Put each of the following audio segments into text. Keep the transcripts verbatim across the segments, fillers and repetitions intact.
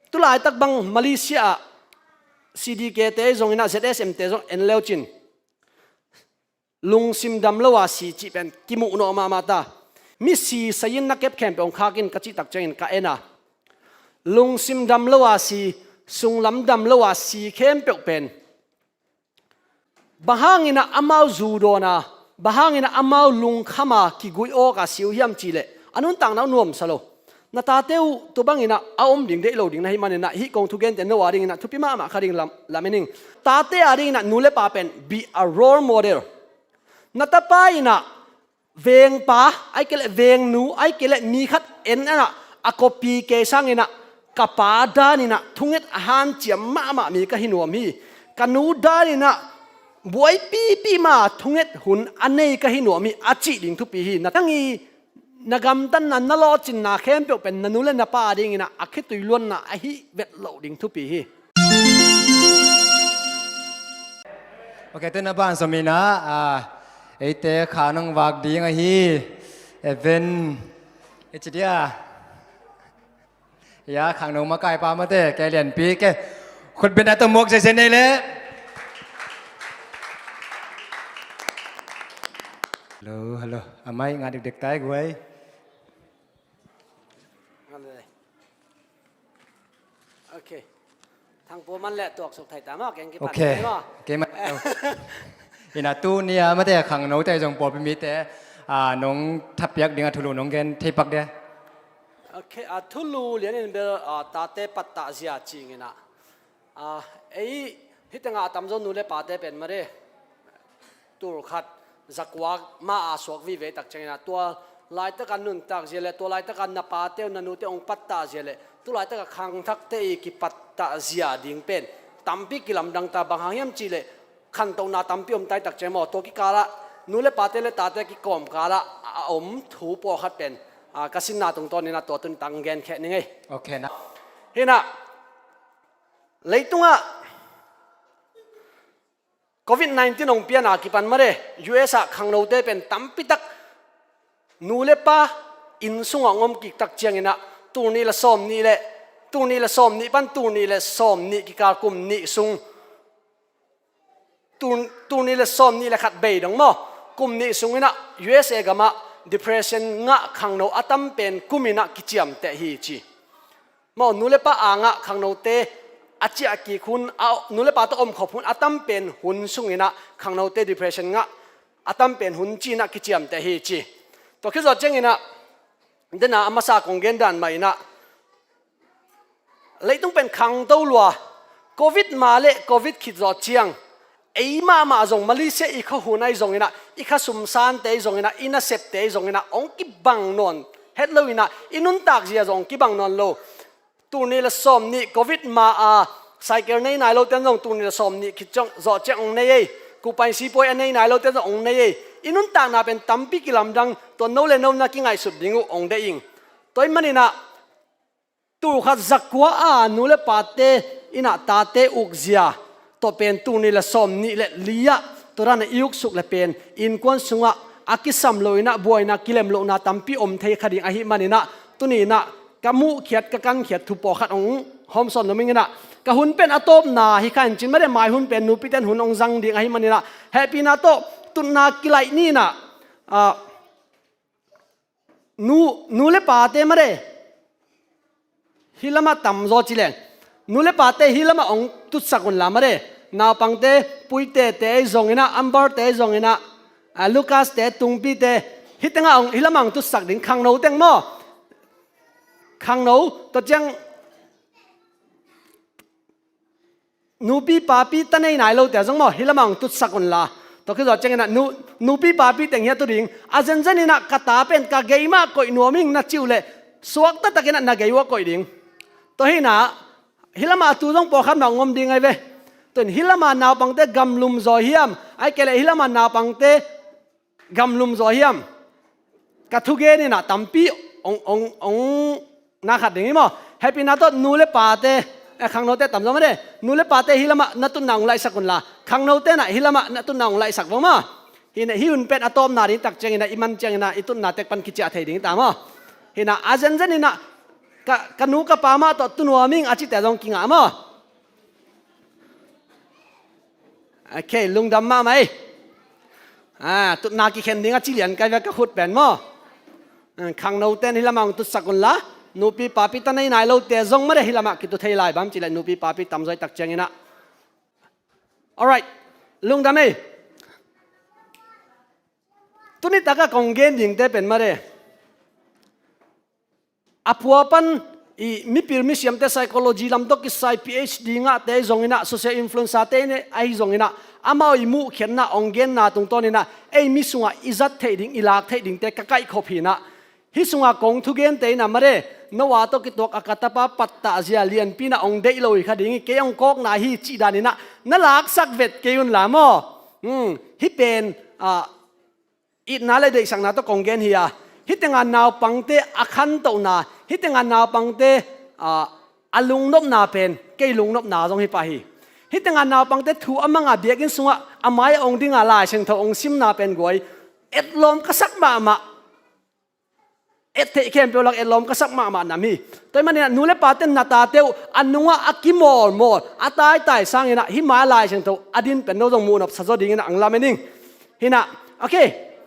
Tulaitak bang Malaysia ah C D K te zong inah Z S M te zong en leucin lungsim dam lo a si cih pen kimuh nawh mahmah ta. Mi si sayin na kep khempeuh hong khakin ka cih tak ciangin ka en a, lungsim dam lo a si, sunglam dam lo a si khempeuh pen bang hanginah amau zu dawn a, bang hanginah amau lungkham a kiguih awk a si uh hiam cihleh a nuntakna uh nuamsa lo. Na tate uh tua banginah a om ding deih lo ding na hih maninah hih kong thugente no a dinginah thupi mahmah kha ding lam, lamen ing. Tate a dinginah nu le pa pen be a role model. Na tapa inah vengpa, ai kei leh vengnu, ai kei leh mi khat en anah a copy kei sanginah ka pa daninah thunget a hanciam mahmah mi ka hi nuam hi. Ka nu daninah buaipipi ma thunget hun a nei ka hi nuam hi a cih ding thupi hi. Na tangi na gamtatna, na lawhcinna khempeuh pen na nu le na pa dinginah a khitui luanna ahi vet loh ding thupi hi. Ok, tun a ban sawm inah, ah, eite khang nong vak ding ahi. Even, e ci dia. Ya, khangno makai pa mate, ke lianpi ke. Khutbetna tawh muak sese nei le. Hello, hello. A mai nga dikdek tai guai. Ok. Thangpu man le tuak suk thei ta maw, keng kipan. Ok. Thei maw? Kei man. Inah tuni a mate khangnote zong pawlpi mite, ah, nong thapiak ding a thulu nong gen thei pak dia. Ok, ah, thulu lian in bel, ah, tate pattah zia cing inah. Ah, ei, hih tengah a tamzaw nu le pate pen mare. Tul khat zakua ma a suak vive tak ciangin ah, tua laitaka nuntak zia le, tua laitaka na pate uh, na nute uh hong pattah zia le, tu laitaka khangthakte i kipattah zia ding pen tampi kilamdang ta. Bang hang hiam cihleh, khantohna tampi om tai tak ciang maw, tua kikalah nu le pate le tate kikawmkalah a om thu pawlkhat pen, a, ka sinna tungtawnin ah tua tun tang genkheh ning ei. Ok na. Hinah, leitungah covid nineteen hong piana kipan mare, U S ah khangnote pen tampitak nu le pa inn sungah hong om kik tak ciangin ah, tul nih le sawm nih le, tul nih le sawm nih pan tul nih le sawm nih kikal kum nih sung, tul, tul nih le sawm nih le khat bei dong maw, kum nih sungin ah U S A gamah depression ngah khangno a tam pen kum in ah kiciamteh hi ci. Maw, nu le pa angah khangnote a ciah kik hun, a, nu le pa tawh omkhop hun a tam pen hun sungin ah khangnote depression ngah a tam pen hun ci-in ah kiciamteh hi ci. Tua khit zawh ciangin ah, dena a masa kong gen dan mah in ah, leitung pen khangto lua, covid ma le covid khit zawh ciang, ei mahmah zong Malaysia i khuahun ahi zongin ah, i khasumsante ahi zongin ah, i nasepte ahi zongin ah, hong kibang nawn het lo in ah, i nuntak zia zong hong kibang nawn lo. Tul nih le sawm nih covid ma a cycle nei nai lote zong tul nih le sawm nih khit zawh ciang hong nei ei. Kupain sipuai a nei nai lote zong hong nei ei. I nuntakna pen tampi kilamdang, tua no le no na kingaihsut ding uh hong deih ing. Tua ahih manin ah, tul khat zakua a nu le pate in ah tate ukzia tawh pen tul nih le sawm nih le li ah tua dan a i uksuk le pen innkuan sungah a kisam lo in ah buaina kilem lohna tampi om thei kha ding ahih manin ah, tuni in ah ka muhkhiat ka kankhiat thu pawlkhat hong hawmsawn nuam ing in ah, ka hun pen a tawpna hi kha in cin mare, mai hun pen nupite in hun hong zang ding ahih manin ah, hehpihna tawh tutna kilaih ni in ah, ah, nu, nu le pate mare, hih lamah tamzaw ci leng, nu le pate hih lamah hong tutsak unla mare, naupangte, Puite te ahi zongin ah, Amber te ahi zongin ah, a, Lucas te, Tungpi te, hih tengah hong, hih lamah hong tutsak ding khangno teng maw. Khangno, tua ciang nupi papi ta nei nai lote zong maw, hih lamah hong tutsak unla. Tua khit zawh ciangin ah nu, nupi papi teng hi a tu ding. A zenzen in ah ka ta pen ka gei mah koih nuam ing na ci uh leh, suakta takin ah na gei uh a koih ding. Tua hi in ah, hih lamah a tu zong pawlkhat mah hong om ding ahi ve. Tua in hih lamah naupangte gamlum zaw hiam, ahih kei leh hih lamah naupangte gamlum zaw hiam? Ka thugen in ah tampi hong, hong, hong na khat ding hi maw. Hehpihna tawh nu le pate, eh, khangnote tamzaw mah de. Nu le pate hih lamah na tutna hong laihsak unla, khangnote in ah hih lamah na tutna hong laihsak vang maw. Hi in ah, hih hun pen a tawpna ding tak ciangin ah, i man ciangin ah i tutna tek pan kiciah thei ding ta maw. Hi in ah, a zenzen in ah ka, ka nu ka pa mah tawh tu nuam ing a cite zong kingah maw? Okay, lungdam mahmah ei. Ah, tutna kikhen ding a ci lian kai ve ka khut pen maw? Ah, khangnoten hih lamah hong tutsak unla, nupi papi ta nei nai lote zong mah de hih lamah kitu thei lai bang cileh nupi papi tamzaw i tak cianginah. Alright, lungdam ei. Tuni taka kong gen dingte pen mah de. A pua pan i mipil misiamte psychology lam tawh kisai P H D ngahte ahi zonginah, social influencer-te ahi zonginah, amau i muhkhiatna hong genna tungtawninah ei mi sungah i zat theih ding, i lak theih dingte ka kaihkhop hinah. Hih sungah kong thugente inah mah de, Noah tawh kituak a ka tapa pattahzia lianpi inah hong deih lo hi kha ding hi, kei hong kawkna hi cih daninah na laksak vet kei unla maw? Hmm, hih pen, ah, itna le deihsakna tawh kong gen hi a, hih tengah naupangte a khantohna, hih tengah naupangte, ah, a lungnopna pen kei lungnopna zong hi pah hi. Hih tengah naupangte thu a manga biakinn sungah a mai a ong dinga Lai Siangtho ong simna pen guai etlawm ka sak mahmah. Et theih khempeuh lak etlawm ka sak mahmah nam hi. Tua hih maninah nu le pate na tate uh a nungah a kimawlmawl, a taitai sanginah hih mai Lai Siangtho a din pen no zong muhnop sa zaw dinginah ang lamen ing. Hinah, okay,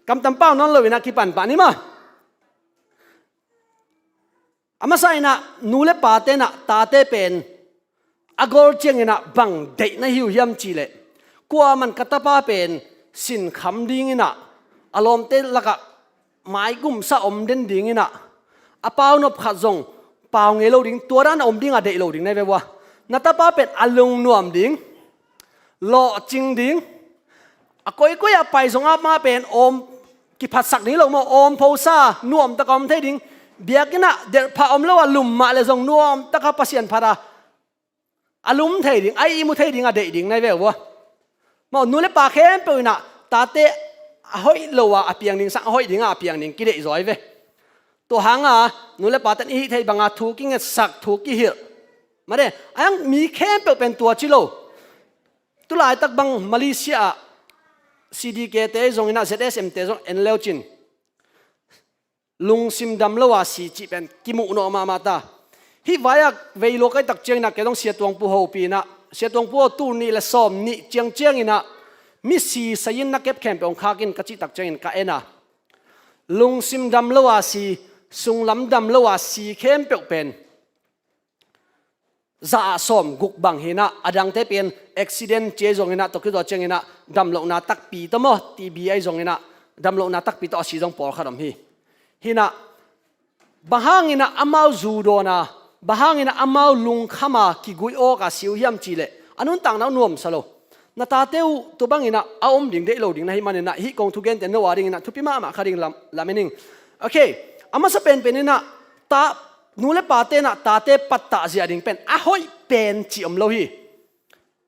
kamtam pau nawn loinah kipan pah ni maw? A masa inah nu le pate inah tate pen a gol cianginah bang deih na hi uh hiam cihleh, kuaman ka tapa pen sinkham dinginah, a lawmte lakah maigumsa om den dinginah, a paunop khat zong pau ngei lo ding, tua dan a om dingah deih lo ding na hi ve ua. Na tapa pen a lungnuam ding, lawhcing ding, a koikoi ah pai zong amah pen awm kiphatsak ding hi lo maw, awm phosa nuamtaka om thei ding, biakinnah delhphah om lo a lum mah le zong nuamtaka Pasian phata a lum thei ding, a ihmu thei ding a deih ding na hi ve ua. Maw, nu le pa khempeuh inah tate a hoih lo a a piang ding sang a hoih dinga a piang ding kideih zaw hi ve. Tua hanga nu le pate in i hih theih banga thu kingetsak, thu kihilh, mah de, a hiang mi khempeuh pen tua ci lo. Tulaitak bang Malaysia ah C D K te zonginah Z S M te zong en leucin, lungsim dam lo a si cih pen kimuh nawh mahmah ta. Hih vai-ak vei lua kai tak cianginah kei zong Sia Tuangpu hopih inah, Sia Tuangpu aw, tul nih le sawm nih ciangcianginah misi sayin na kep khempeuh hong khak in ka cih tak ciangin ka en a, lungsim dam lo a si, sunglam dam lo a si khempeuh pen za ah sawm guk bang hinah, a dangte pen accident ci ahi zonginah, tua kizua cianginah damlohna takpi tawh maw, T B ahi zonginah damlohna takpi tawh a si zong pawlkhat om hi. Hinah, bang hanginah amau zu dawn a, bang hanginah amau lungkham a kiguih awk a si uh hiam cihleh, a nuntakna uh nuamsa lo. Na tate uh tua banginah a om ding deih lo ding na hih maninah hih kong thugente no a dinginah thupi mahmah kha ding lam, lamen ing. Okay, a masa penpen inah ta, nu le pate inah tate pattahzia ding pen a hoih pen cih om lo hi.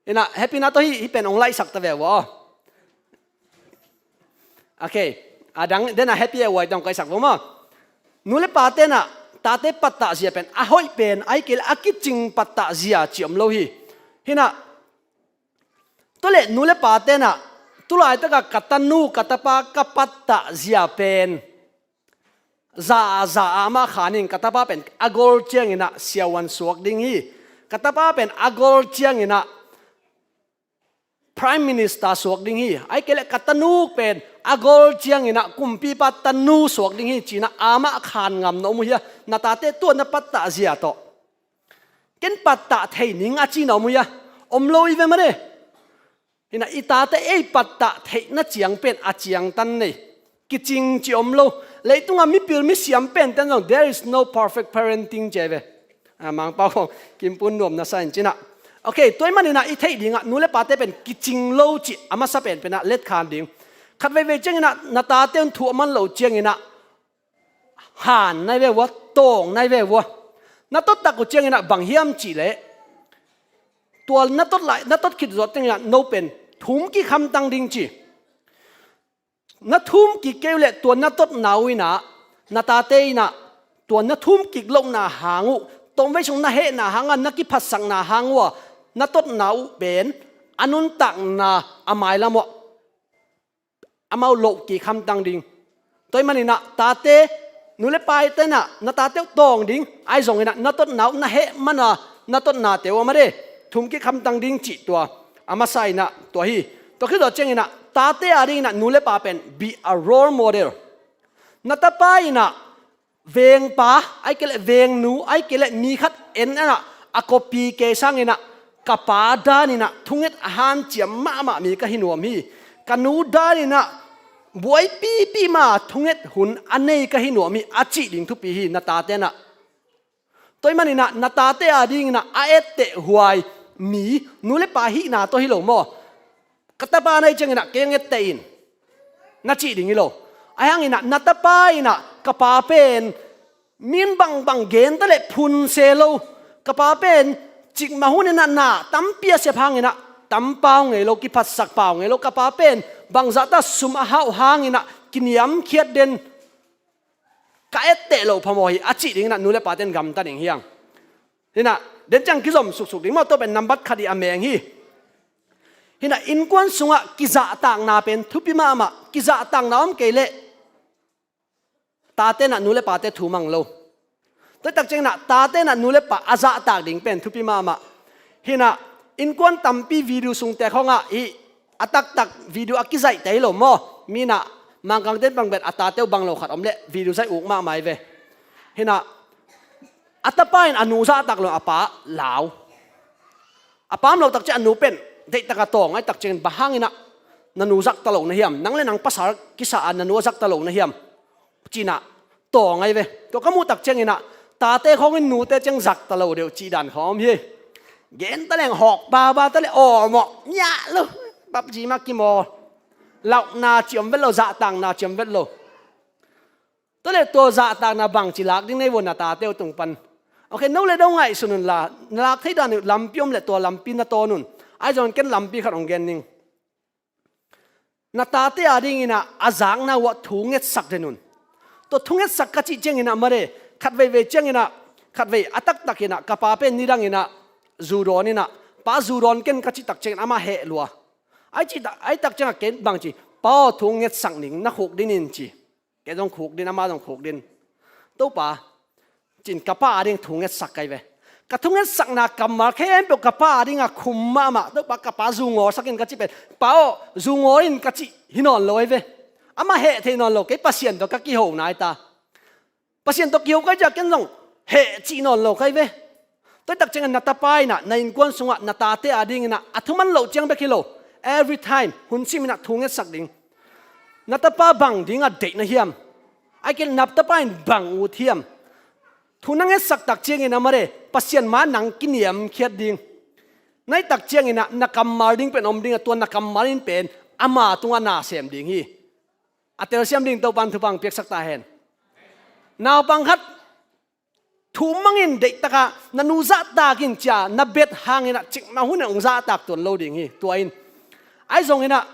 Inah happy na tawh hih, hih pen ong laihsak ta ve ua aw. Okay, a dang denah happy a uai tawh ong kaihsak ua maw? Nu le pate inah tate pattahzia pen a hoih pen, ahih kei leh a kicing pattahzia cih om lo hi. Hinah, tua leh nu le pate inah tulaitaka ka tanu ka tapa ka pattahzia pen za a za a amah khanin ka tapa pen a gol cianginah siavuan suak ding hi. Ka tapa pen a gol cianginah Prime Minister suak ding hi. Ahih kei leh ka tanu pen a gol cianginah kumpipa tanu suak ding hi cinah amah khan ngam na om uh hia? Na tate tua na pattahzia tawh ken pattah thei ning a ci na om uh hia? Om lo hi ve mah de. Hinah i tate ei pattah theihna ciang pen a ciangtan nei. Kicing cih om lo. Leitungah mipil misiam penten zong there is no perfect parenting ci ahi ve. A, Mangpau khong kimpun nuam na sa in cinah. Okay, tua hih maninah i theih dingah nu le pate pen kicing lo cih a masa penpenah letkhan ding. Khat veivei cianginah na tate un thu a man lo cianginah han na hi ve ua, tawng na hi ve ua. Na tottak uh cianginah bang hiam cihleh, tua na tot lai, na tot khit zawh cianginah no pen thum kik hamtang ding ci. Na thum kik kei uh leh tua na totna uh inah, na tate inah tua na thum kik lohna hang uh, tomvei sung na hehna hanga na kiphatsakna hang uh a na totna uh pen a nuntakna a mailam uh ah amau loh kik hamtang ding. Tua hih maninah tate nu le pa i tenah na tate uh tawng ding, ahi zonginah na totna uh na heh mana na totnate uh a made thum kik hamtang ding cih tua a masa inah tua hi. Tua khit zawh cianginah tate a dinginah nu le pa pen be a role model. Na tapa inah vengpa, ahih kei leh vengnu, ahih kei leh mi khat en enah a kopi kei sanginah ka pa daninah thunget a hanciam mahmah mi ka hi nuam hi. Ka nu daninah buaipipi ma thunget hun a nei ka hi nuam hi a cih ding thupi hi na tate nah. Tua ahih maninah na tate a dinginah a etteh huai mi nu le pa hihna tawh hi lo maw? Ka tapa na hih cianginah kei hong etteh in na cih ding hi lo. Ahi hanginah na tapa inah ka pa pen min bangbang genta le phun se lo. Ka pa pen cikmah huninah na tampi a sep hanginah tampau ngei lo, kiphatsakpau ngei lo. Ka pa pen bangzahta sum a hauh hanginah kiniamkhiat den, ka etteh loh phamawh hi a cih dinginah nu le paten gamta ding hiang. Hinah den ciang kizom suksuk ding maw, tua pen nambat khat ih a meng hi. Hinah innkuan sungah kizahtakna pen thupi mahmah. Kizahtakna om kei leh tatenah nu le pate thu mang lo. Tua tak cianginah tatenah nu le pa a zahtak ding pen thupi mahmah. Hinah innkuan tampi video sungte khawngah hih a taktak video a kizaihte hi lo maw? Minah Mangkangten pangbet a tate uh bang lo khat om leh video zaih uk mahmah hi ve. Hinah a tapa in a nu zahtak lo, a pa lau. A pa om lo tak ciang a nu pen deihtaka tawng ahih tak ciangin bang hanginah na nu zakta lo na hiam? Nang le nang pasal kisa a na nu a zakta lo na hiam? Cinah tawng ahi ve. Tua ka muh tak cianginah tate khawngin nute ciang zakta lo deuh cih dan khawng om hi. Genta leng hawk baba ta le awmawh miah lo. Papji mah kimawl. Laukna ci om vet lo, zahtakna ci om vet lo. Tua le tua zahtakna bangci lak ding nei vua na tate uh tung pan? Ok, no le no ngaihsun unla, na lak thei dan uh lampi om le tua lampi na tawn un. Ahi zongin ken lampi khat hong gen ning. Na tate a dinginah a zakna uh ah thu ngetsak den un. Tua thu ngetsak ka cih cianginah mare, khat veivei cianginah, khat vei a taktakinah ka pa pen nidanginah zu dawn inah, pa zu dawn ken ka cih tak ciangin amah heh lua. Ahi cih tak, ahi tak ciangah ken bangci, pa aw thu ngetsak ning, na khuk din in ci. Kei zong khuk din, amah zong khuk din. Topa, cin ka pa a ding thu ngetsak ka hi ve. Ka thu ngetsakna kammal khempeuh ka pa a dingah khum mahmah. Topa, ka pa zu ngawlsak in ka cih pen, pa aw zu ngawl in ka cih hi nawn lo ahi ve. Amah heh thei nawn lo, kei Pasian tawh ka kiho nai ta. Pasian tawh kiho ka hi ciah ken zong heh cih nawn lo ka hi ve. Tua hi tak ciangin na tapa inah, na innkuan sungah na tate a dinginah a thuman loh ciang bek hi lo, every time hun siminah thu ngetsak ding. Na tapa bang dingah deih na hiam? Ahih kei leh na tapa in bang ut hiam? Thu na ngetsak tak ciangin a mare, Pasian ma nang kiniamkhiat ding. Na hih tak cianginah na kammal ding pen om dingah, tua na kammal in pen ama tungah na sem ding hi. A telsiam ding Topan thupha hong piaksak ta hen. Naupang khat thu mangin deihtaka na nu zahtak in cia na bet hanginah cikmah hunin hong zahtak tuan lo ding hi. Tua in ahi zonginah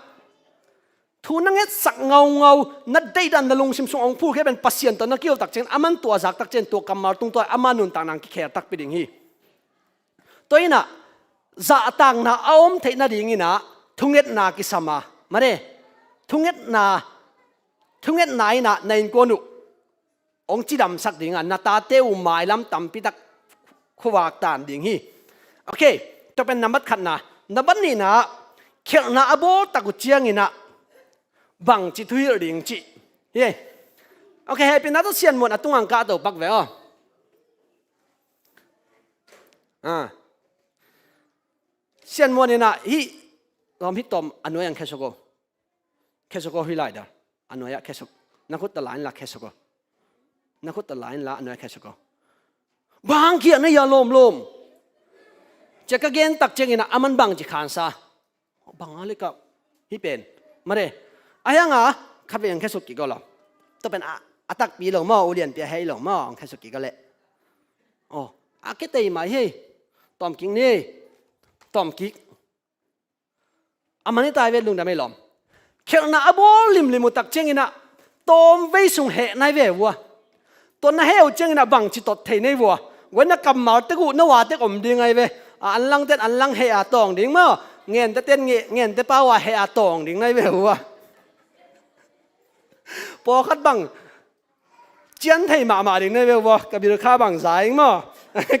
thu na ngetsak ngaungau, na deihdan na lungsim sung hong phulkhia pen Pasian tawh na kiho tak ciangin aman tua zak tak ciangin tua kammal tung tua ama nuntakna hong kikhel takpi ding hi. Tua inah zahtakna a om theih nadinginah thungetna kisam a, mare, thungetna, thungetna inah na innkuan uh hong cidamsak dingah na tate uh mailam tampitak khuavak tan ding hi. Ok, tua pen nambat khatna. Nambat nihna, khialhna a bawltak uh cianginah bangci thuhilh ding cih hi. Ok, hehpihna tawh Sian Muan a tungah hong kahto pak ve aw. Ah. Sian Muan inah hih lawm hih tawm a nuai ang khesuk o. Khesuk o, hih lai dah. A nuai ah khesuk. Na khut tala inla khesuk o. Na khut tala inla a nuai ah khesuk o. Bang hang khiah na hia lawmlawm? Cia ka gen tak cianginah aman bangci khansa? Bang a le kah hih pen, mare. A hianga khatvei ang khesuk kik o law. Tua pen a, a takpi lo maw, ulianpi a hei lo maw, ang khesuk kik o leh. Aw, a ke tei mai hei. Tawm kik ni. Tawm kik. A man hi ta hi ve, lungdam ei lawm. Khialhna a bawl limlim uh tak cianginah tawmvei sung heh nai ve vua. Tua na heh uh cianginah bangci tot thei nei vua. Guai na kammal tek uh na wa tek om ding ai ve. A anlangten anlang heh a tawng ding maw? Ngenteten nge, ngente pau a heh a tawng ding nai ve vua. Pawlkhat bang Cian thei mahmah ding na hi ve uh aw, ka bil kha bang za ing maw?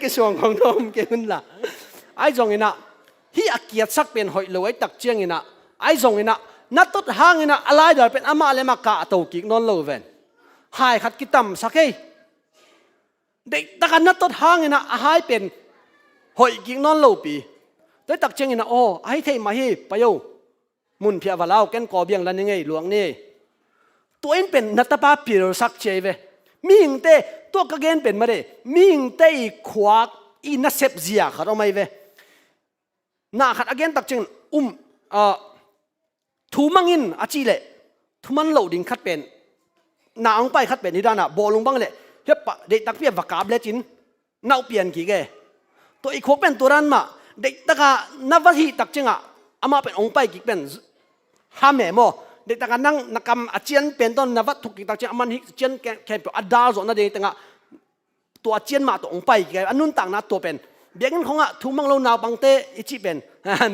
Kisuang khong na om kei un la. Ahi zongin ah, hih a kiatsak pen hoih lo ahih tak ciangin ah, ahi zongin ah, na tot hangin ah a laidal pen amah le amah kah a to kik nawn lo ven. Hai khat kitamsak ei. Deihtak a na tot hangin ah a hai pen hoih kik nawn lo pi. Tua ahih tak ciangin ah, aw, a hi thei mah hi, pai o. Mun phiah va la o, ken kaw biang la ning ei, luak ni ei. Tua in pen na tapa pilsak ci ahi ve. Mihingte, tua ka gen pen mah de, mihingte i khuak i nasep zia khat om ahi ve. Na khat a gen tak ciangin, um, ah, thu mang in a cih leh, thu man loh ding khat pen, na hong pai khat pen hi dan a, bawlung bang leh, hiap pah, deih takpi a va kap lecin, na uh pian kik e. Tua i khuak pen tua dan mah, deih tak a na va hih tak ciang a, amah pen hong pai kik pen, ham e maw. Deih tak a nang na kam a cian pen tawh na va thuk kik tak ciang, aman hih cian khempeuh, khempeuh a dal zawh nading teng ah, tua cian mah tawh hong pai kik a, a nuntakna tua pen. Biakinn khong ah thu mang lo naupangte i cih pen,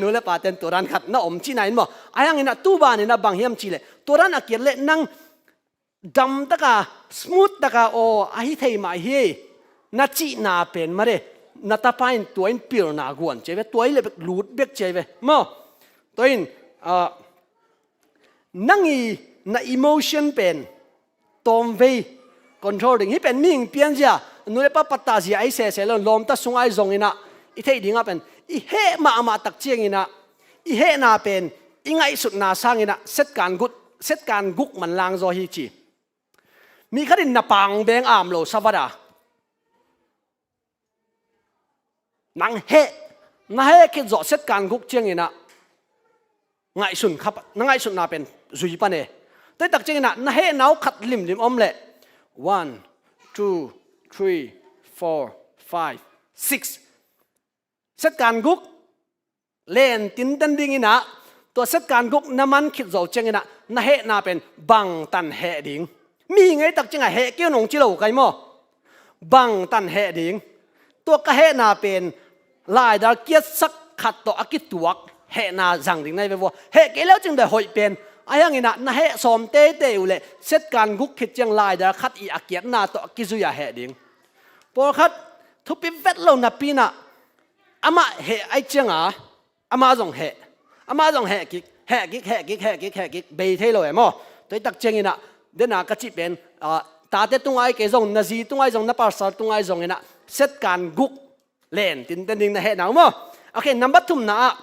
nu le pate'n tua dan khat na om cihna in maw. Ahi hangin ah tu banin ah bang hiam cih leh, tua dan a kiat leh nang dam tak a, smooth tak a, aw, a hi thei mah hi, na cihna pen mah de, na tapa in tua in pilna guan ci ahi ve, tua in leh bek lut bek ci ahi ve maw. Tua in, ah, nang i na emotion pen tawmvei control ding. Hih pen mihing pianzia, nu le pa pattahzia ahi sese lo, lawmta sung ahi zongin ah, i theih ding ah pen, i heh mahmah tak ciangin ah, i hehna pen, i ngaihsutna sangin ah, setkan guk, setkan guk manlang zaw hi ci. Mi khat in na pang beng am lo sa vat a, nang heh, na heh khit zawh setkan guk ciangin ah, ngaihsun kha, na ngaihsutna pen zui pan e. Tua ahih tak ciangin ah, na hehna uh khat limlim om leh, one, two, three, four, five, six. Setkan guk len tinten dingin ah, tua setkan guk na man khit zawh ciangin ah, na hehna pen bangtan heh ding. Mihing ahih tak ciang a heh kei un hong ci lo kai maw. Bangtan heh ding. Tua ka hehna pen laidal kiatsak khat tawh a kituak hehna zang ding na hi ve vua. Heh kei leu cing dai hoih pen. Ahi hangin ah na heh sawm teitei uh leh setkan guk khit ciang laidal khat i a kiatna tawh a kizui a heh ding. Pawlkhat thupi vet lo napi in ah, amah heh ahih ciang a, amah zong heh. Amah zong heh kik, heh kik, heh kik, heh kik, heh kik, bei thei lo e maw. Tua ahih tak ciangin ah, den a ka cih pen, ah, tate tung ahi kei zong, na zi tung ahi zong, na pastor tung ahi zongin ah, setkan guk len tinten ding na hehna uh maw. Okay, number thumna ah,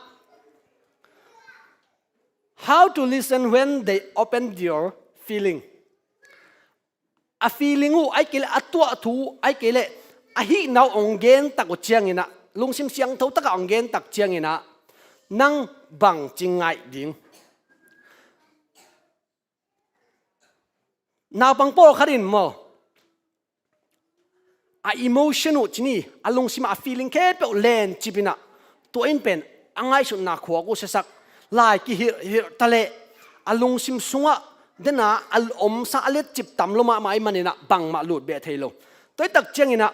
how to listen when they open your feeling. A feeling uh, ahih kei leh a tuah thu uh, ahih kei leh a hihna uh hong gen tak uh ciangin ah, lungsim siangtho tak a hong gen tak ciangin ah, nang bangci ngaih ding. Naupang pawlkhat in maw, a emotion uh ci ni, a lungsim a feeling khempeuh lencip in ah, tua in pen a ngaihsutna khuak uh siasak, lai kihilhhilh ta leh, a lungsim sungah den a, a omsa a letcip tam lua mahmah ahih manin ah bangmah lut beh thei lo. Tua ahih tak ciangin ah,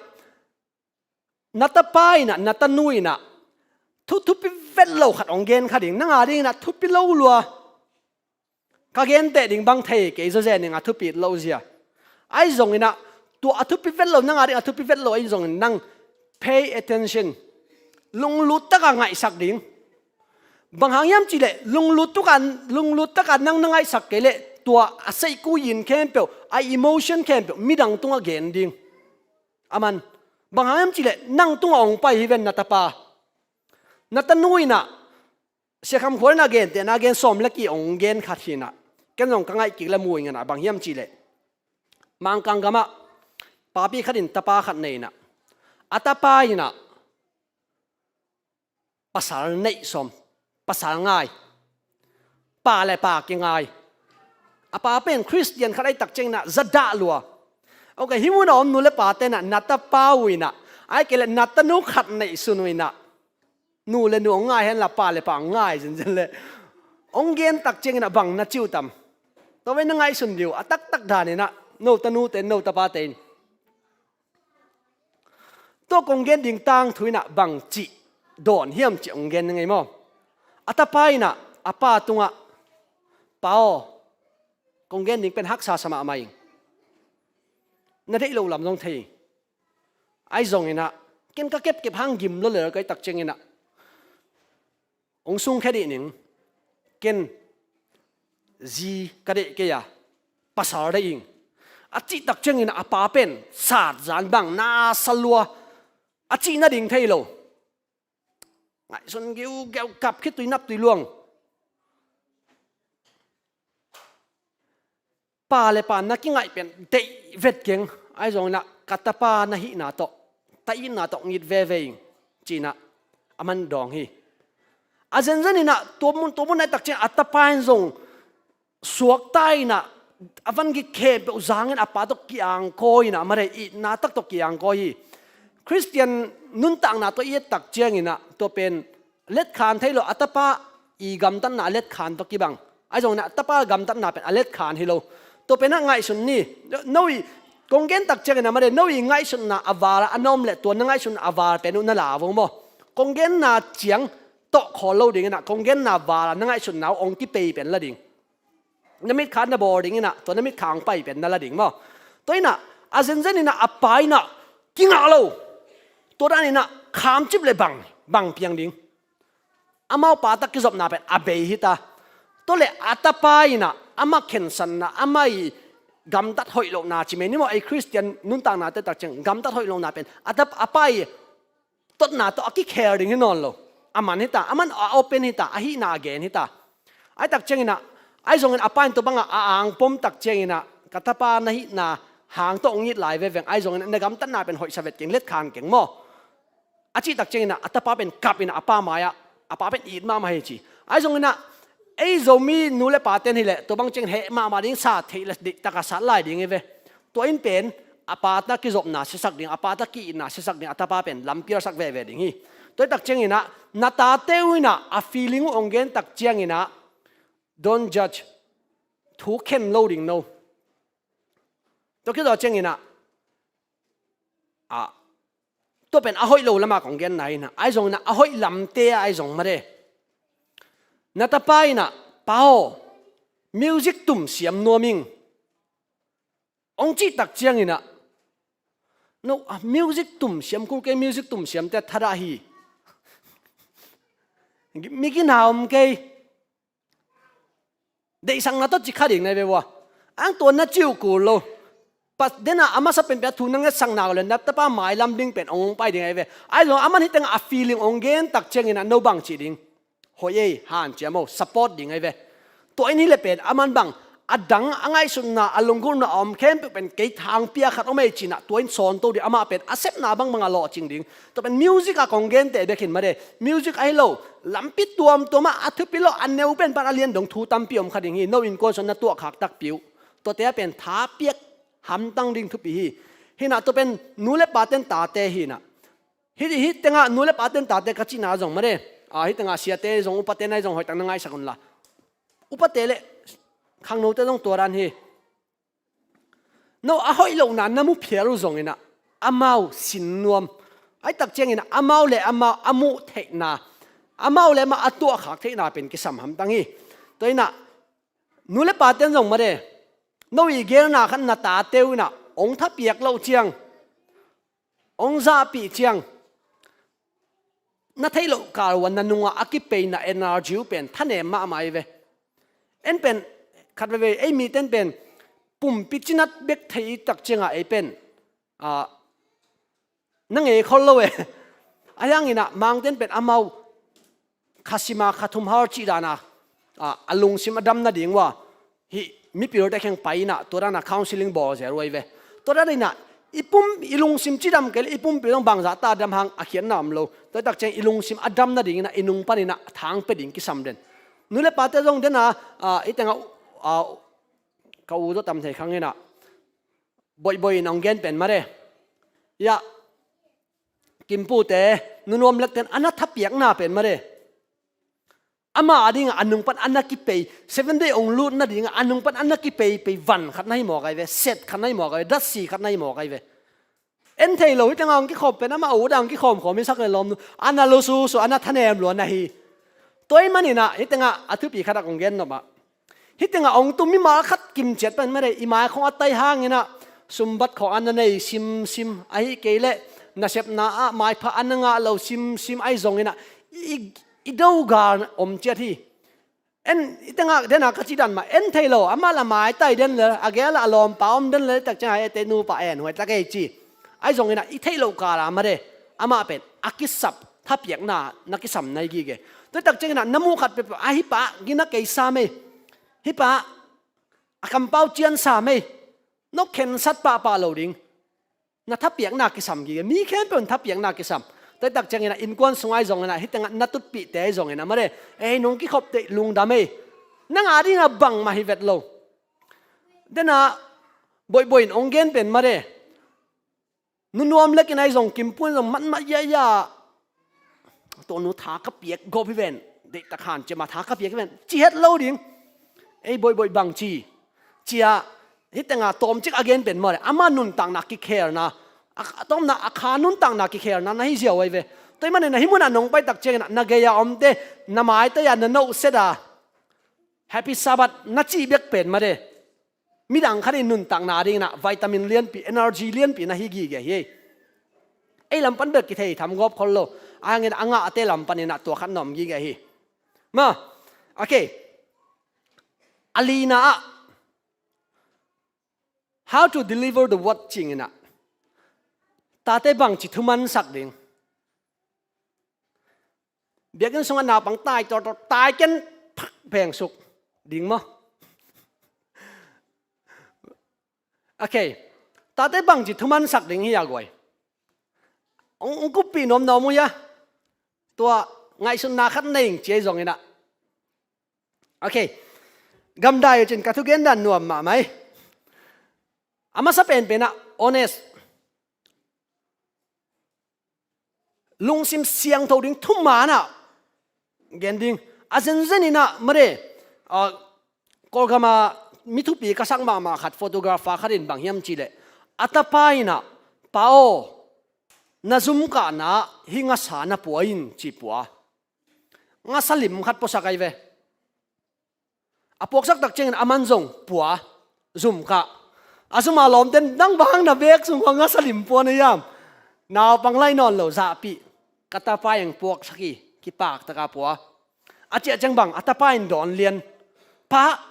na tapa in ah, na tanu in ah, thu thupi vet lo khat hong gen kha ding, nang a dingin ah thupi lo lua. Ka genteh ding bang thei kei zawzen in a thupi lo zia. Ahi zongin ah, tua a thupi vet lo, nang a ding a thupi vet lo ahi zongin nang pay attention. Lunglut tak a ngaihsak ding. Bang hang hiam cih leh, lunglut tak a, lunglut tak a nang na ngaihsak kei leh, tua a seihku yin khempeuh, a emotion khempeuh, midang tungah gen ding. Aman, bang hang hiam cih leh, nang tungah hong pai hi ven na tapa. Na tanu in ah, Sia Kham Khual in a gentehna gen sawm le kih hong gen khat hi in ah, ken zong ka ngaih kik le mu ing in ah, bang hiam cih leh, Mangkang gamah papi khat in tapa khat nei in ah, a tapa in ah pasal neih sawm, pasal ngai, pa le pa kingai. A pa pen Khristian khat ahih tak ciangin ah za dah lua. Ok, hih mun a om nu le pate in ah, na tapa uh in ah, ahih kei leh na tanu khat neihsun uh in ah, nu le nu hong ngai hen la, pa le pa hong ngai zenzen leh, hong gen tak ciangin ah bang na ci uh tam? Tua vei na ngaihsun dih uh, a taktak dan in ah, no tanute in, no tapate in. Tua kong gen ding tangthu in ah bang cih dawn hiam cih hong gen ning ei maw. A tapa in ah a pa tungah, "Pa aw, kong gen ding pen haksa sa mahmah ing. na deih lo lam zong thei. Ahi zongin ah, ken ka kepkep hang gim lo lel ka hih tak ciangin ah, hong sungkhia dih ning. Ken zi ka deih kei a, pasal deih ing, a cih tak ciangin ah, a pa pen sat zan bang na sa lua, a cih nading thei lo. Ngaihsun giugeu, kap khitui naptui luang. Pa le pa na kingaih pen deih vet keng. Ahi zongin ah, ka tapa na hihna tawh, ta itna tawh ngit veve ing, ci-in ah, a man dawng hi. A zenzen in ah, tua mun, tua mun ahih tak ciang a tapa in zong suakta in ah, a van gik khempeuh zangin a pa tawh ki-angkawi in ah, mare, itna tak tawh ki-angkawi hi. Khristian nuntakna tawh i et tak ciangin ah, tua pen letkhan thei lo, a tapa i gamtatna a letkhan tawh kibang. Ahi zongin ah, a tapa gamtatna pen a letkhan hi lo. Tua pen ah ngaihsun ni. No i, kong gen tak ciangin ah, mare, no i ngaihsutna a val a na om leh, tua na ngaihsutna a val pen uh na la vong maw. Kong genna ciang tawh khawl lo dingin ah, kong genna val a na ngaihsutna uh hong kipei pen la ding. Na mitkha na bawl dingin ah, tua na mitkha hong pai pen na la ding maw. Tua in ah, a zenzen in ah, a pa in ah kingah lo. Tua dan in ah, khamcip le bang, bang piang ding. Amau pa tak kizopna pen a bei hi ta. Tua le a tapa in ah, amah khensatna, amah i gamtat hoih lohna ci mai ni maw, ei Khristian nuntakna te tak ciang gamtat hoih lohna pen a tap, a pa i totna tawh a kikhel ding hi nawn lo. A man hi ta, a man a open hi ta, a hihna a gen hi ta. Ahih tak ciangin ah, ahi zongin a pa in tua bangah a angpom tak ciangin ah, ka tapa na hihna hang tawh hong it lai veveng, ahi zongin ah na gamtatna pen hoihsa vet keng, letkhan keng maw. A cih tak ciangin ah, a tapa pen kap in ah, a pa mai-ah, a pa pen it mahmah hi ci. Ahi zongin ah, ei Zomi nu le pate'n hi leh, tua bang ciangin heh mahmah ding, sa theih le diktak a sat lai ding hi ve. Tua in pen, a pa ta kizopna siasak ding, a pa ta ki-itna siasak ding, a tapa pen lampialsak veve ding hi. Tua ahih tak ciangin ah, na tate uh in ah, a feeling uh hong gen tak ciangin ah, don't judge. Thu khen lo ding no. Tua khit zawh ciangin ah, ah, tua pen a hoih lo lamah kong genna hi na. Ahi zongin ah, a hoih lamte ah ahi zong mare. Na tapa in ah, "Pa aw, music tum siam nuam ing," hong cih tak ciangin ah, "No, ah, music tum siam kul kei, music tum siamte thadah hi. Mi gina om kei. Deihsakna tawh ci kha ding na hi ve ua. Ang tua na ci uh kul lo. Pas dena a masa penpen a thu na ngetsakna uh le na tapa mailam ding pen hong pai ding ahi ve." Ahi zong aman hih tengah a feeling hong gen tak ciangin ah no bang cih ding? Hoih ei, hanciam o, support ding ahi ve. Tua in hi le pen aman bang, a dang a ngaihsutna, a lunggulhna a om khempeuh pen kei thangpi a khat om ei ci-in ah tua in sawnto ding, amah pen a sepna bangbang a lawhcing ding. Tua pen music a kong gente bek hi mare. Music ahi lo, lampi tuamtuam ah a thupi lo, a neu pen pan a lian dong thu tampi om kha ding hi. No innkuan sung na tuahkhak takpi uh, tuate ah pen thapiak hamtang ding thupi hi. Hi na, tua pen nu le pate'n tate hi na. Hih, hih tengah nu le pate'n tate ka cihna zong mare. Ah, hih tengah siate zong, upate na hi zong hoihtak na ngaihsak unla. Upate le khangnote zong tua dan hi. No, a hoih lohna na mu phial uh zongin ah, amau sin nuam. Ahih tak ciangin ah, amau le amau a muh theihna, amau le amau a tuahkhak theihna pen kisam hamtang hi. Tua in ah, nu le pate'n zong mare. No i gelna khat na tate uh in ah, hong thapiak loh ciang, hong zahpih ciang, na theih loh kal uh a na nungah a kipeina energy uh pen thanem mahmah hi ve. En pen, khat veve, ei mite'n pen, pumpi cinat bek thei i tak ciangah ei pen, ah, na ngei khol lo e. Ahi hangin ah, Mangte'n pen amau, kha sim a, kha thum hal cih dan a, ah, a lungsim a dam nading uh a, hih mipilte kheng pai in ah, tua dan a counseling bawl zel uh ahi ve. Tua dan in ah, i pum, i lungsim cidam kei le, i pumpi zong bangzah ta dam hang a khiatna om lo. Tua ahih tak ciang i lungsim a dam nading in ah, i nung pan in ah thang pia ding kisam den. Nu le pate zong den a, ah, i tengah, ah, ka u zaw tam thei khang in ah, boihboih in hong gen pen mare. Yah, Kimpute, Nu Nuam Lekte'n a na thapiakna pen mare. Ama adingah a nung pan a na kipei, Seven Day hong lut nadingah a nung pan a na kipei, pei van khat na hi mawk ahi ve, set khat na hi mawk ahi ve, datsi khat na hi mawk ahi ve. En thei lo, hih tengah hong kikhawm pen amah u dang hong kikhawm khawm hi sak le lawm nu. A na lususu, a na thanem lua na hi. Tua ahih manin ah, hih tengah a thupi khat ah kong gen nop ah, hih tengah hong tum mimal khat kimciat pen mare, i mai khong a tai hangin ah, Sumbat khawng a na nei simsim, ahi kei leh nasepna ah maipha a na ngah lo simsim ahi zongin ah i, i dogal om ciat hi. En, i tengah dena ka cih dan mah en thei lo, amah la maitai den le, a gel a lawmpa om den le, tak ciangah ete nupa en huai tak ei ci. Ahi zongin ah i theih loh kala mah de, amah pen a kisap, thapiakna na kisam na hi gige. Tua tak ciangin ah na muh khat peuhpeuh ah hih pa gina kei sa mei, hih pa a kampau cian sa mei, no khensat pahpah lo ding. Na thapiakna kisam gige, mi khempeuh in thapiakna kisam. Tua tak ciangin ah innkuan sung ahi zongin ah, hih tengah na tutpihte ahi zongin ah mah de, ei nong kikhop teh lungdam ei. Nang a dingah bangmah hi vet lo. Dena boihboih in ong gen pen mah de, nunuam lekin ahi zong, kimpun zong matmah iaiah, tua nu tha ka piak gawp hi ven, deihtak han cia mah tha ka piak hi ven, ci het lo ding. Ei boihboih bang ci, cia, hih tengah tawmcik a gen pen mah de, ama nuntakna kikhelna, a, a tawmna a kha nuntakna kikhelna na hi ziau ahi ve. Tua ahih manin ah hih munah nong pai tak ciangin ah na gei a omte, na maitaiah na nohset a Happy Sabbath na cih bek pen mah de, midang khat in nuntakna dingin ah vitamin lianpi, energy lianpi na hi gige hi. Ei lam pan bek kithei tham gawp khol lo, a hangin a ngahte lam panin ah tua khat na om gige hi. Ma, okay. A lina ah, how to deliver the word cingin ah, tate bangci thumansak ding. Biakinn sungah naupang tai tawtawt, tai ken phak phengsuk ding maw? Okay. Tate bangci thumansak ding hi a guai. Ong, ong kuppih nuamnuam uh hia? Tua ngaihsutna khat nei ing ci ahi zongin ah. Okay. Gamdai uh cin ka thugen dan nuam mahmah hi. A masa penpen ah honest, lungsim siangtho ding, thuman ah gen ding. A zenzen in ah mah de, ah, Kawlgam ah mi thupi ka sak mahmah khat, photographer khat in bang hiam cih leh, a tapa in ah, pa aw, na zum kahna hih ngasa na pua in ci pua. Ngasa lim khat puasak ahi ve. A puaksak tak ciangin aman zong pua, zum kah. A zum a lawmten, nang bang hang na bek sung khuang ngasa lim pua na hiam? Naupang lai nawn lo zahpih. Ka tapa in puaksak hi, kipak taka pua. A ciah ciang bang, a tapa in dawn lian. Pa,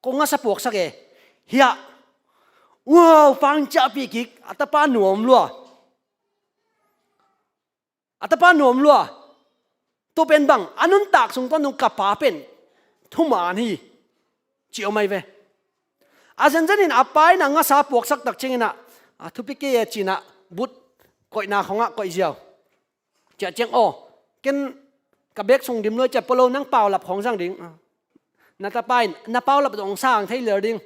ko ngasa puaksak e. Hiah. Wow, pang ciahpih kik, a tapa nuam lua. A tapa nuam lua. Tua pen bang, a nuntak sung pan nung ka pa pen thuman hi, ci om ahi ve. A zenzen in a pa in a ngasa puaksak tak ciangin ah, a thupi kei e ci-in ah, but koihna khawngah koih ziau. Ciah ciang aw, ken ka bek sung dim luai ciah pua lo, nang paulap khawng zang ding. Na tapa in na paulap zong sang thei lel ding.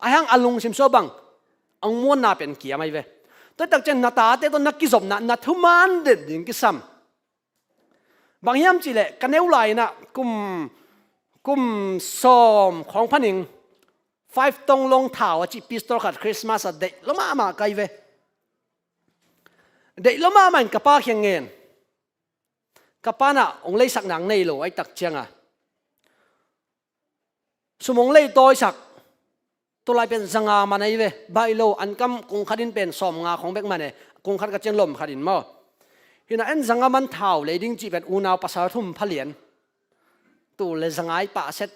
Ahi hang a lungsim sua bang, a muanna pen kiam ahi ve. Tua tak ciang na tate tawh na kizopna, na thuman den ding kisam. Bang hiam cih leh ka neu lai-in ah kum, kum sawm khawng phanin Five Tong Long Thau a cih pistol khat Christmas ah deih lua mahmah ka hi ve. Deih lua mahmah in ka pa kiang ngen. Ka pa in ah hong leisak nang nei lo ahi tak ciangin ah, sum hong leitawisak. Tulai pen zanga man ahi ve, baih lo, an kam kung khat in pen sawmnga khawng bek man e, kung khat ka ciang lom khat in maw. Hi-in ah en zanga man thau lei ding cih pen unau pasal thum pha lian. Tul le zanga i pah set,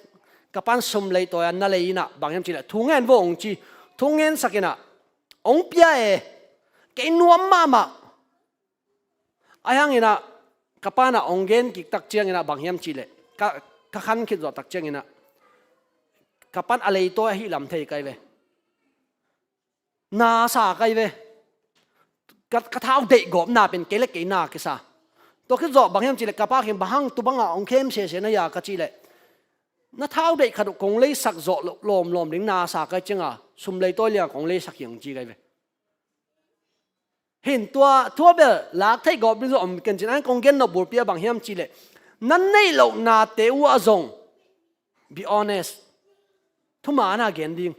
ka pa in sum leitawi a na lei in ah, bang hiam cih leh thu ngen vo hong ci, thu ngensak in ah, hong pia e, kei nuam mahmah. Ahi hangin ah, ka pa in ah hong gen kik tak ciangin ah bang hiam cih leh, ka, ka khan khit zawh tak ciangin ah, ka pa in a leitawi ahih lam thei ka hi ve. Na sa ka hi ve. Ka, ka thau deih gawpna pen kei le kei na kisa. Tua khit zawh bang hiam cih leh ka pa kiang bang hang tu bangah hong khem sese na hia ka cih leh, na thau deih khat uh kong leisak zawh lo, lawmlawm ding na sa ka hi ciangin ah, sum leitawi liang kong leisak hi hong ci ka hi ve. Hi-in tua, tua bel lak theih gawp ding zong om ken cin, ahi hang kong gen nop bulpi ah bang hiam cih leh, na neih loh nate uh ah zong, be honest, thuman a gen ding.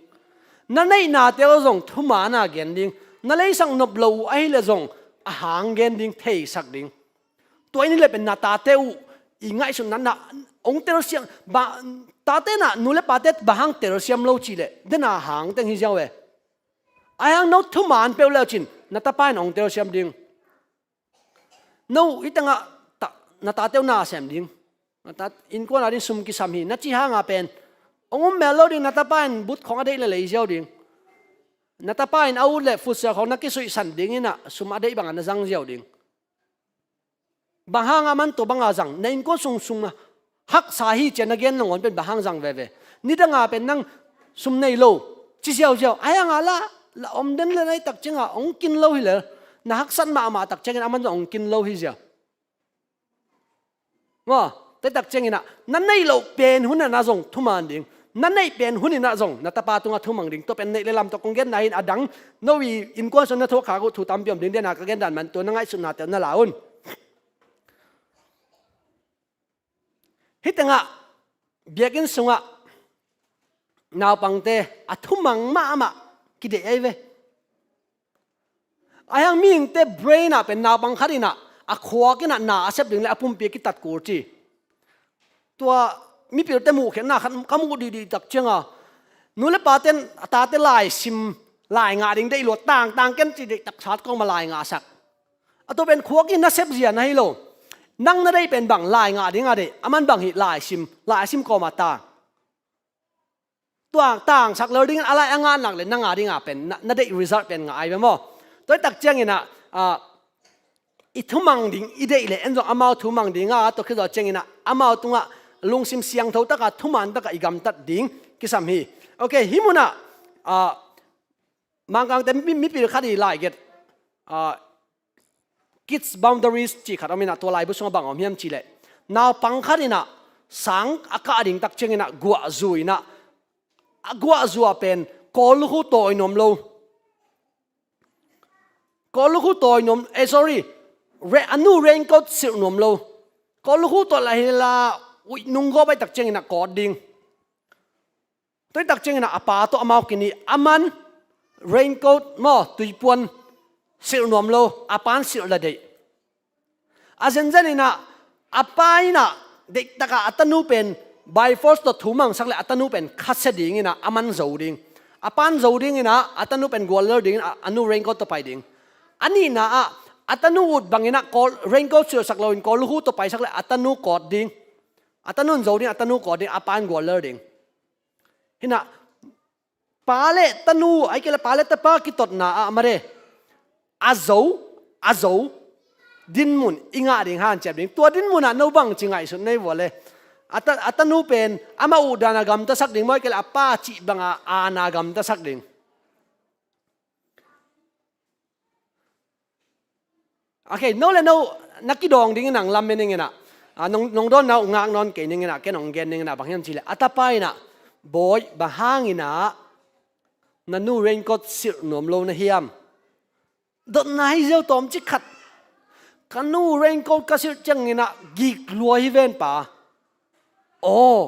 Na neih nate uh ah zong thuman a gen ding. Na leisak nop lo uh ahih leh zong a hang gen ding, theisak ding. Tua in hi leh pen na tate uh i ngaihsutna na hong telsiam, ba, tate in ah nu le pate bang hang telsiam lo cih leh, den a hang teng hi ziau e. Ahi hang no thuman peuh le uh cin, na tapa in hong telsiam ding. No, hih tengah ta, na tate uh na sem ding. Na ta, innkuan a ding sum kisam hi. Na cih hanga pen hong um mel lo ding, na tapa in but khawng a deih le lei ziau ding. Na tapa in a ut le futsal khawng na kisuihsan ding in ah sum a deih bangah na zang ziau ding. Bang hanga man tua banga zang, na innkuan sung sung a haksa hi ci-a na gen nangawn pen bang hang zang veve? Nidanga pen nang sum nei lo, ci ziauziau. Ahi hanga la, la om den le na hih tak cianga hong kin lo hi le, na haksat mahmah tak ciangin aman zong hong kin lo hi zia. Maw, tua hih tak ciangin ah na neih loh pen hun ah na zong thuman ding. Na neih pen hun in ah zong na tapa tungah thumang ding. Tua pen neih le lam tawh kong genna hi in, a dang no i innkuan sung na thuak khak uh thu tampi om ding, dena ka gendan man tua na ngaihsutnate uh na la un. Hih tengah biakinn sungah naupangte a thumang mahmah kideih ahi ve. Ahi hang mihingte brain ah pen naupang khat in ah a khuak in ah na a sep ding le a pumpi a kitat kul ci. Tua mipilte muhkhiatna khat ka muh dihdih tak cianga, nu le paten a tate lai sim, lai ngah ding deih lua, tangtang ken ci deih tak sat kawma lai ngahsak. A tua pen khuak in na sep zia na hi lo. Nang na deih pen bang, lai ngah dinga deih, aman bang hi, lai sim, lai sim kawma tang. Tua tangsak lo dingin a lai a ngah nak le na ngah dinga pen na, na deih result pen ngah ai ve maw? Tua hih tak ciangin ah, ah, i thumang ding i deih le en zong amau thumang dinga tua khit zawh ciangin ah amau tungah lungsim siangtho taka thuman taka i gamtat ding kisam hi. Ok, hih munah, ah, Mangkangte mi, mipil khat i laiget, ah, Kids Boundaries cih khat om in ah, tua laibu sungah bang om hiam cih leh, naupang khat in ah sang a kah ding tak ciangin ah guahzu in ah, a guahzu ah pen kawl lukhu tawi nuam lo. Kawl lukhu tawi nuam, eh, sorry, re, a nu raincoat silh nuam lo. Kawl lukhu tawi lah hi la, uih nung gawp ai tak ciangin ah kawt ding. Tua hih tak ciangin ah a pa tawh amau kini, aman raincoat maw, tuipuan silh nuam lo, a pan silh la deih. A zenzen in ah a pa in ah deihtakah a tanu pen by force tawh thumangsak le a tanu pen khasia dingin ah aman zo ding. A pan zo dingin ah a tanu pen guallel dingin ah a nu raincoat tawh pai ding. A nihna ah a tanu ut bangin ah kawl, raincoat silhsak loin kawl lukhu tawh paisak le a tanu kawt ding. A tanu in zo ding, a tanu kawt ding, a pa in guallel ding. Hi in ah pa le tanu, ahih kei leh pa le tapa kitotna ah mare, a zo, a zo dinmun i ngah ding hanciam ding. Tua dinmun ah no bangci ngaihsut na hi vua le? A ta, a tanu pen amah utdan a gamtasak ding maw, ahih kei leh a pa cih banga aana gamtasak ding? Ok, no le no na kidawng dingin ah lamen ning in ah, ah, nong, nong dawnna uh ngak nawn kei ning in ah, ken hong gen ning in ah, bang hiam cih leh a tapa in ah, bawi, bang hangin ah na nu raincoat silh nuam lo na hiam? Dotna hi ziau tawmcik khat. Ka nu raincoat ka silh ciangin ah gik lua hi ven pa. Aw.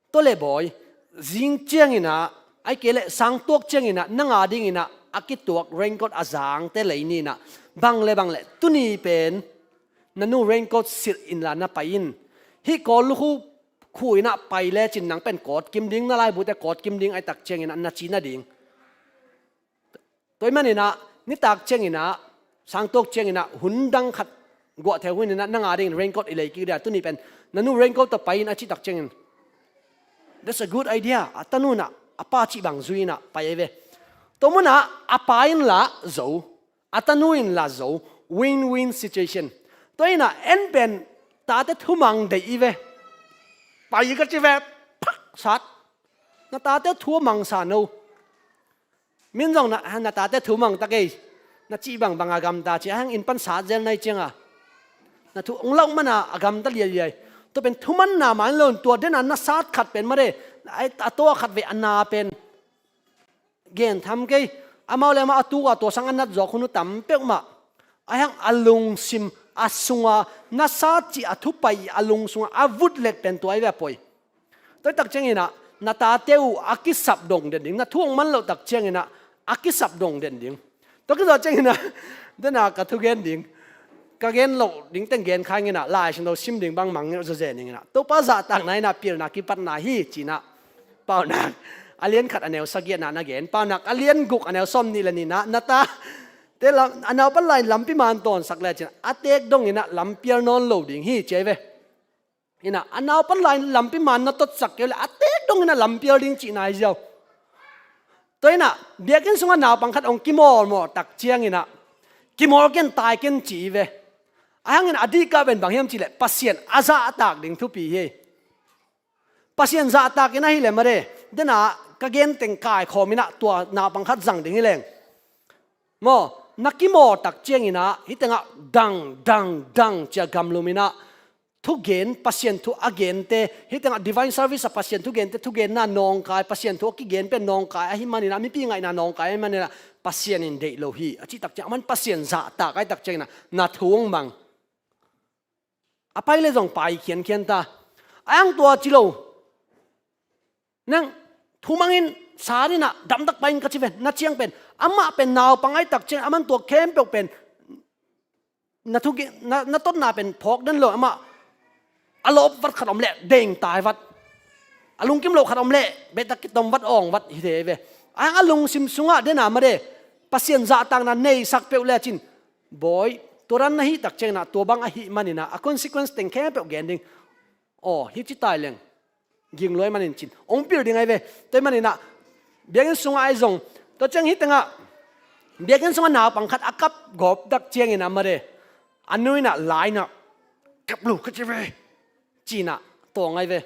Tua le bawi, zing ciangin ah, ahih kei leh sang tuak ciangin ah, nang a dingin ah a kituak raincoat a zangte lei ni in ah, bang le bang le, tuni pen na nu raincoat silh inla na pai in. Hih kawl lukhu khu in ah pai lecin nang pen kawt kim ding, na laibute kawt kim ding, ahih tak ciangin ah na ci nading. Tua ahih manin ah, nitak ciangin ah, sang tuak ciangin ah, hun dang khat guah thei hun in ah, nang a dingin raincoat i lei kik dia, tuni pen na nu raincoat tawh pai in a cih tak ciangin, "That's a good idea." A tanu in ah a pa cih bang zui in ah pai ahi ve. Tua munah a pa in lah zo, a tanu in lah zo, win-win situation. Tua in ah en pen tate thumang deih i ve. Pai ka ci ve, phak sat. Na tate thumang sa no. Min zong na, na tate thumang ta kei. Na cih bangbang a gamta ci, a hang inn pan sat zel nai cianga. Na thu hong lauk mana a gamta liailiai. Tua pen thumanna mah in lo in, tua dena na sat khat pen mare, a, a tua khat ve a na pen gen tham kei. Amau le amau a tuk a tua sang a nat zawk hun uh tam peuhmah. A hang a lungsim a sunga na sat cih a thupai a lungsunga a vut let pen tua i ve a poi. Tua tak ciangin ah, na tate uh a kisap dong den ding, na thu hong man loh tak ciangin ah, a kisap dong den ding. Tua kizawh ciangin ah, dena ka thugen ding, ka gen loh ding teng gen kha ing in ah, Lai Siangtho sim ding bang mang zawzen ing in ah. Topa zahtakna in ah pilna kipatna hi ci in ah, paunak A lian khat a neu sagih ah na gen, Paunak a lian guk a neu sawm nih le nih ah, na tate lam, a naupan lai lampi man tawnsak lecin a teek dongin ah lampial nawn lo ding hi, ci ahi ve. Inah, a naupan lai lampi man na totsak kei uh leh a teek dongin ah lampial ding cihna hi ziau. Tua inah, biakinn sungah naupang khat hong kimawlmawh tak ciangin ah, kimawl ken, tai ken ci hi ve. Ahi hangin a dihkah pen bang hiam cih leh Pasian a zahtak ding thupi hi. Pasian zahtak in ahih leh mare, dena ka gen teng kaikhawm inah tua naupang khat zang ding hi leng. Maw, na kimawl tak ciangin ah, hih tengah dang, dang, dang ci-a gamlum inah, thugen, Pasian thu a gente, hih tengah divine service ah Pasian thu gente, thugenna nawngkai, Pasian thu a kigen pen nawngkai ahih manin ah, mipi ngaihna nawngkai ahih manin ah, Pasian in deih lo hi, a cih tak ciang, aman Pasian zahtak ahih tak ciangin ah, na thu hong mang. A pai leh zong pai khiankhian ta. A hang tua ci lo. Nang thu mang in, sa in ah, damtak pai in ka ci ve, na ciang pen. Amah pen naupang ahih tak ciang, aman tua khempeuh pen, na thugen, na, na totna pen phawk den lo, amah a lawp vat khat om leh deng tai vat. A lungkim loh khat om leh, beh tak kitom vat, awng vat hi thei ve. A hang a lungsim sungah dena mare, Pasian zahtakna neisak peuh lecin, bawi, tua dan na hih tak ciangin ah, tua bang ahih manin ah, a consequence teng khempeuh gen ding. Aw, hih ci tai leng, ging luai manin cin hong pil ding ahi ve. Tua ahih manin ah, biakinn sungah ahi zong, tua ciang hih tengah, biakinn sungah naupang khat a kap gawp tak ciangin ah mare, a nu inah la inah, kap lo ka ci ve, ci-in ah tawng ahi ve.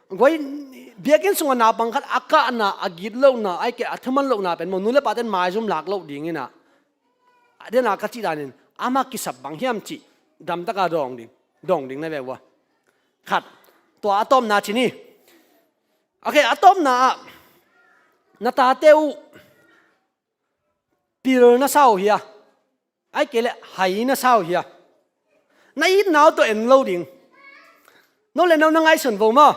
Guai, biakinn sungah naupang khat a kahna, a gitlohna, ahih kei leh a thuman lohna pen maw, nu le pate'n maizum lak loh ding inah, a dena ka cih danin, amah kisap bang hiam cih damtaka dawng ding, dawng ding na ve ua. Khat, tua a tawpna ci ni. Ok, a tawpna ah, na tate uh pil na sa uh hia? Ahih kei leh hai na sa uh hia? Na itna uh tawh en lo ding. No le no na ngaihsun vo maw.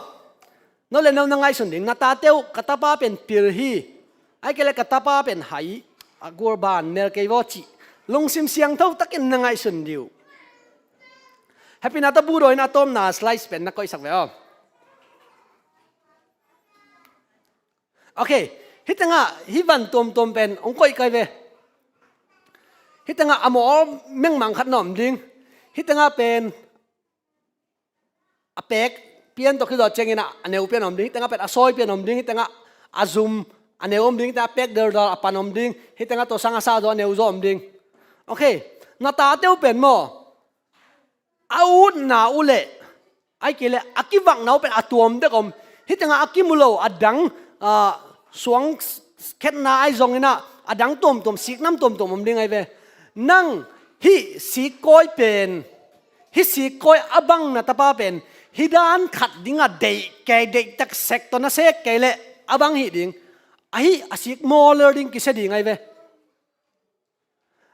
No le no na ngaihsun ding. Na tate uh, ka tapa pen pil hi, ahih kei leh ka tapa pen hai, a gul ban mel kei vaw cih, lungsim siangtho takin na ngaihsun dih uh. Happy na ta bu daw in a tawpna slides pen na koihsak ve aw. Ok, hih tengah hih van tuamtuam pen hong koih kai ve. Hih tengah a mawl mengmang khat na om ding. Hih tengah pen a pek pian tawh kizawh ciangin a neu pian om ding. Hih tengah pen a sawi pian om ding. Hih tengah a zum a neu om ding. Hih tengah a pek deldal a pan om ding. Hih tengah tua sang a sa zaw a neu zaw om ding. Ok, na tate uh pen maw, a utna uh leh, ahih kei leh a kivakna uh pen a tuam dek om. Hih tengah a kimu lo a dang, ah, suang khetna ahi zongin ah, a dang tuamtuam, siknam tuamtuam om ding ahi ve. Nang hih sikkawi pen, hih sikkawi a bang na tapa pen, hih dan khat dingah deih kei, deihtak sek tawh na sek kei leh a bang hih ding. Ahi a sik mawl lel ding kisia ding ahi ve.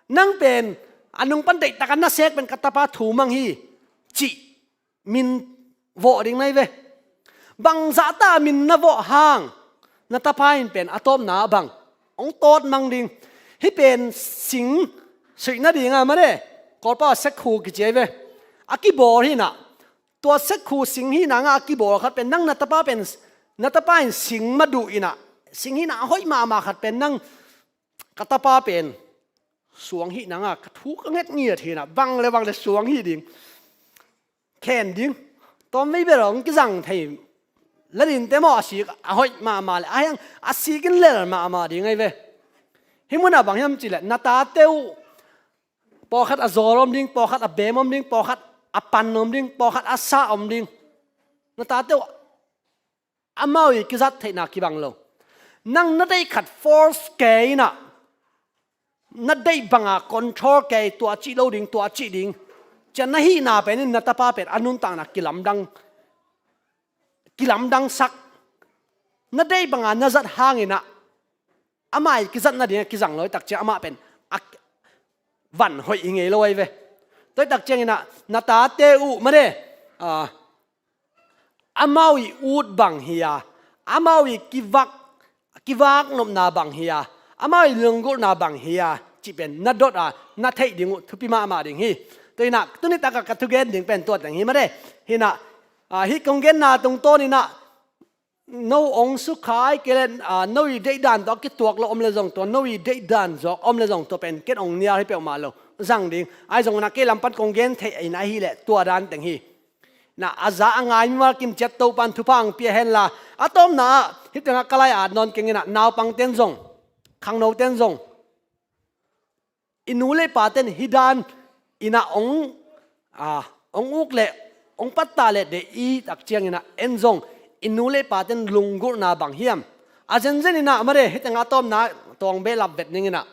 Nang pen a nung pan deihtak a na sek pen ka tapa thu mang hi, cih min vawh ding na hi ve. Bangzahta min na vawh hang na tapa in pen a tawpna ah bang hong tawt mang ding. Hih pen sing suih nading a mane, Kawlpau ah sekkhu kici ahi ve. A kibawl hi nah. Tua sekkhu sing hi nah a kibawl khat pen nang na tapa pen, na tapa in sing maduh hi nah, sing hi nah a hoih mahmah khat pen nang, ka tapa pen suang hi nah a, ka thu ka nget ngiat hi nah, bang le bang le suang hi ding. Khen ding. Tawm vei bel hong kizang thei. La dinte maw, a sik a hoih mahmah le, a hiang a sik in lel mahmah ding ahi ve. Hih munah bang hiam cih leh na tate uh pawlkhat a zawl om ding, pawlkhat a beem om ding, pawlkhat a pan om ding, pawlkhat a sa om ding. Na tate uh amau i kizat theihna kibang lo. Nang na deih khat force kei nah, na deih banga control kei, tua cih lo ding, tua cih ding, cian na hihna pen in na tapa pen a nuntakna kilamdang, kilamdangsak. Na deih banga na zat hangin ah amah i kizat nading a kizang lo hi tak ciang amah pen a van hoih hi ngei lo ahi ve. Tua hi tak ciangin ah na tate uh mane, ah, amau i ut bang hi a, amau i kivak, kivak nopna bang hi a, amau i lunggulhna bang hi a, cih pen na dot a na theih ding uh thupi mahmah ding hi. Tua hi nah tuni takah ka thugen ding pen tua teng hi mane. Hi nah, ah, hih kong genna tungtawn hi nah no ong sukhai kei le, ah, no i deihdan tawh a kituak lo om le zong tua, no i deihdan zawk om le zong tua pen ken ong nial hi peuhmah lo. Zang ding. Ahi zongin ah kei lam pan kong gen theih in ahih leh tua dan teng hi. Na a za a ngai mimal kim ciat Topan thupha ang pia hen la. A tawpna ah hih tengah ka lai at nawn keng in ah naupang ten zong, khangno ten zong, i nu le pa ten hih dan in ah ong, ah, ong uk le ong pattah le deih i tak ciangin ah en zong i nu le pa ten lunggulhna bang hiam? A zenzen in ah made hih tengah a tawpna tawng behlap vet ning in ah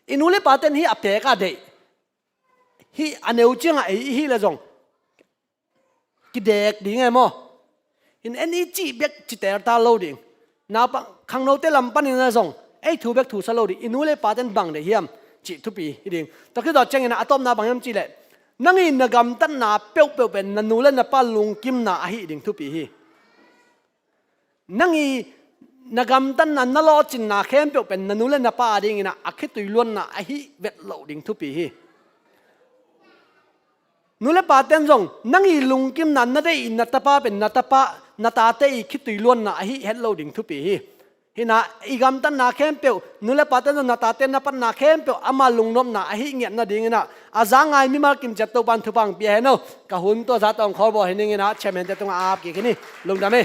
i nu le pa ten hih a pek a deih, hih a neu ciangah ei i hih le zong kidek ding e maw? In en i cih bek ci teltal lo ding. Naupang khangnote lam panin a zong ei thu bek thusa lo ding. I nu le pa ten bang deih hiam cih thupi hi ding. Tua khit tawh ciangin a tawpna bang hiam cih leh nang i na gamtatna peuhpeuh pen na nu le na pa lungkimna ahi ding thupi hi. Nang i na gamtatna na lawhcinna khempeuh pen na nu le na pa a dingin ah a khitui luanna ahi vet loh ding thupi hi. Nu le pa ten zong nang i lungkimna na deih i na tapa pen na tapa na tate i khitui luanna ahi het lo ding thupi hi. Hih na i gamtatna khempeuh nu le pa ten zong na tate na patna khempeuh ama lungnopna ahi ngiat nadingin ah a za ngai mimal kim ciat Topan thupha ang pia hen aw. Ka hun tua za tawng khawl bawl hi ning in ah chairman te tungah a ap kik hi ni. Lungdam hi.